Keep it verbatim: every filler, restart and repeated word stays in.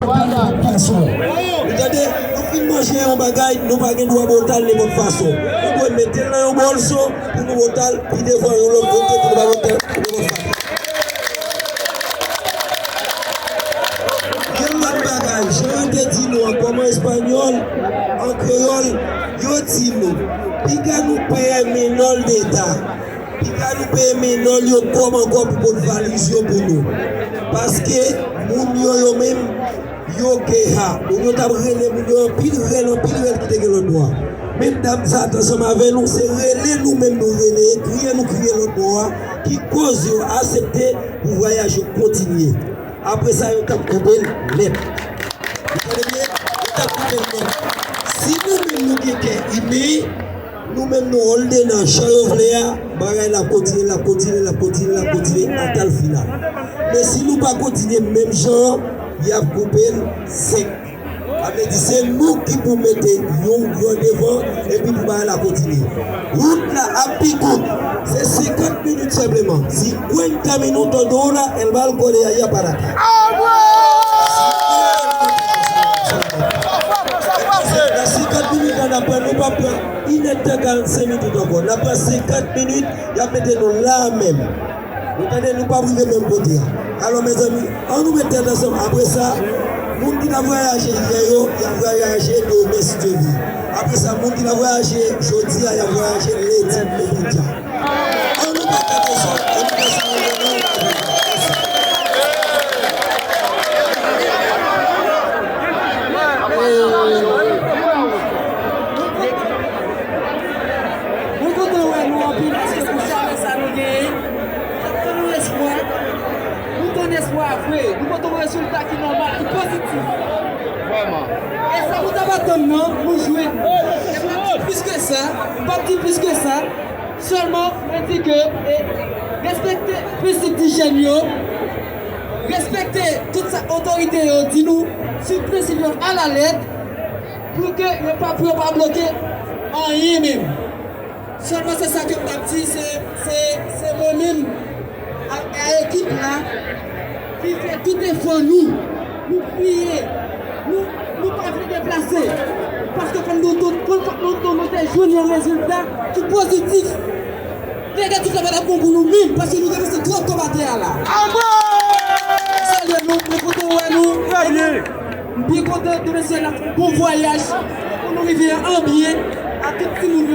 Ou tande, nou fin manje yon bagay, nou pa gen dwa bwè l nenpòt fason. Nou dwe mete l nan yon bòlso pou nou bwè l pi devan yon lòt kote pou nou pa bwè l nenpòt fason. Yon lòt bagay, jan yo te di nou an kòman espanyòl, an kreyòl, yo di nou, piga nou peye menor de edad. Piga nou peye menor yo kòb ankò pou pot valiz yo pou nou. Paske moun yo, yo menm, yo keha. Moun yo t ap rele moun yo anpil rèl, anpil rèl ki te gen lòt bò a. Men dam sa t ansanm avè nou, se rele nou menm nou rele, kriye nou kriye lòt bò a, ki koz yo asepte pou vwayaj yo kontinye. Apre sa, yo t ap koupe l nèt. Ou tande byen? Yo t ap koupe l nèt. Si nou menm nou gen kè imen, nou menm nou holde nan jan yo vle a, bagay la kontinye, la kontinye, la kontinye, la kontinye, ata l final. Men si nou pa kontinye menm jan an, y ap koupe l sèk. Sa vle di se nou ki pou mete yon gran devan epi pou bagay la kontinye. Wout la ap pi kout. Se senkant minit senpleman. Cincuenta minutos dura el barco de allá para acá. Nan senkant minit la n ap pran, nou p ap pran inèdtan karannsenk minit ankò. N ap pran senkant minit, y ap mete nou la menm. Ou tande, nou p ap rive menm kote a. Alò, mezanmi, ann nou met tèt ansanm. Apre sa, moun ki t ap vwayaje yè yo, y ap vwayaje demen, si Dye vle. Apre sa, moun ki t ap vwayaje jodi a, y ap vwayaje lendi, epi dja. Ann nou pa pèdi son, ann nou fè sa, ann nou fè sa. Mwen kontan wè nou anpil paske pou chalè sa nou genyen, nou t ap tann yon espwa. Nou tann espwa vre. Nou pote yon rezilta ki nòmal, ki pozitif. Vrèman. E sa nou t ap atann nan, nou jwenn li. E m p ap di plis ke sa, m p ap di plis ke sa. Sèlman, mwen di ke, e, respekte prensip dijèn yo, respekte tout sa otorite yo di nou, swiv prensip yo alalèt, pou ke yo pa, pou yo pa bloke anyen menm. Sèlman se sa ke m t ap di, se, se, se mwen menm ak, ak ekip la ki fè tout efò nou. Nou kriye, nou, nou pa vle deplase. Paske fòk nou, nou, fòk nou, nou, nou te jwenn yon rezilta ki pozitif. Negatif la pa t ap bon pou nou menm, paske nou te pase twòp tan atè a la. Salye nou, mwen kontan wè nou. M byen kontan, demen sè n ap fè yon bon vwayaj pou nou rive an byen ak tout timoun yo.